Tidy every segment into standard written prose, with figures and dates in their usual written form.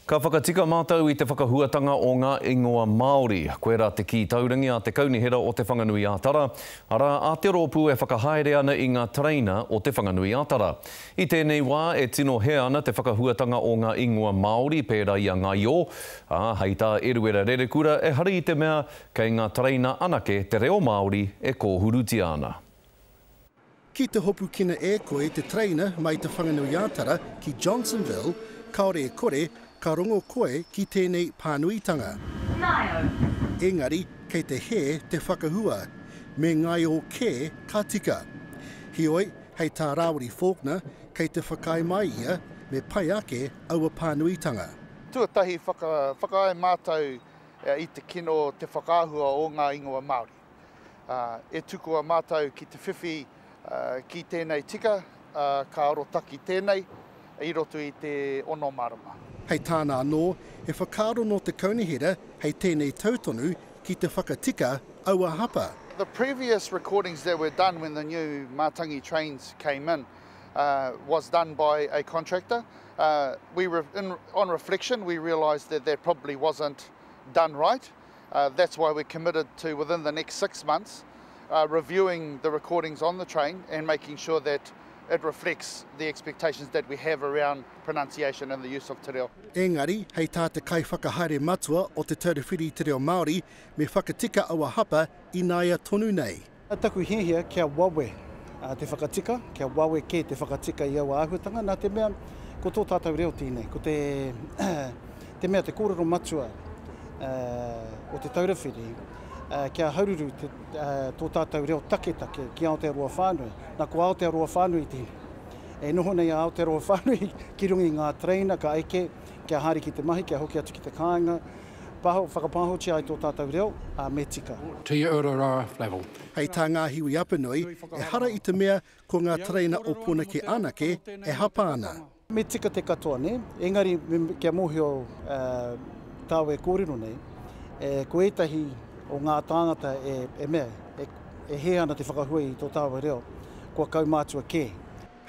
Ka whakatika mātou i te whakahuatanga o ngā ingoa Māori. Koirā te kī taurangi a te Kaunihera o Te Whanganui-ā-Tara, arā, a te rōpū e whakahaere ana i ngā tereina o Te Whanganui-ā-Tara. I tēnei wā e tino hē ana te whakahuatanga o ngā ingoa Māori pērā i a Ngaio, ā, hei tā Eruera Rerekura, ehara i te mea kei ngā tereina anake te reo Māori e kōhurutia ana. Ki te hopukina e koe te tereina mai Te Whanganui-ā-Tara ki Johnsonville, kāore e kore, ka rongo koe ki tēnei pānuitanga. Ngaio. Engari, kei te hē te whakahua. Me ngaio kē ka tika. Heoi, hei tā Rāwiri Faulkner, kei te whakaae mai ia me pai ake aua pānuitanga. Tuatahi, whakaae mātou i te kino te whakaahua o ngā ingoa Māori. E tukua mātou ki te whiwhi ki tēnei tika, ka arotaki tēnei i roto i te ono marama. Hei tāna anō, he whakaaro nō te kaunihera hei tēnei tau tonu ki te whakatika aua hapa. The previous recordings that were done when the new Mātangi trains came in was done by a contractor. We in, on reflection we realised that that probably wasn't done right. That's why we're committed to, within the next 6 months, reviewing the recordings on the train and making sure that it reflects the expectations that we have around pronunciation and the use of te reo. Engari, hei tā te Kaiwhakahaere Matua o Te Taura Whiri i te Reo Māori, me whakatika aua hapa ināia tonu nei. Taku hiahia kia wawe te whakatika, kia wawe kē te whakatika i aua āhuatanga, nā te mea ko tō tātou reo tēnei, ko te, te mea, te kōrero matua o Te Taura Whiri, kia haruru te, tō tātou reo taketake ki Aotearoa whānui. Nā, ko Aotearoa whānui tēnei. E noho nei a Aotearoa whānui ki runga i ngā tereina ka eke, kia haere ki te mahi, kia hoki atu ki te kāinga, Paho, whakapāhotia ai tō tātou reo, ā, me tika. Te Urara Flavell. Hei tā Ngāhiwi Apanui, ehara i te mea ko ngā tereina o Pōneke anake e hapa ana. Me tika te katoa, nē? Engari, kia mōhio tāu e kōrero nei, ko ētahi o ngā tāngata e mea, e hē ana te whakahua i tō tāua reo, kua kaumātua kē.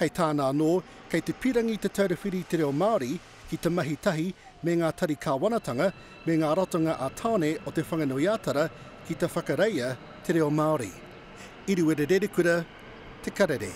Hei tāna anō, kei te pirangi Te Taura Whiri i te Reo Māori ki te mahi tahi me ngā tari kāwanatanga me ngā ratonga ā-tāone o Te Whanganui-ā-Tara ki te whakareia te reo Māori. Iriwere Rerekura, Te Karere.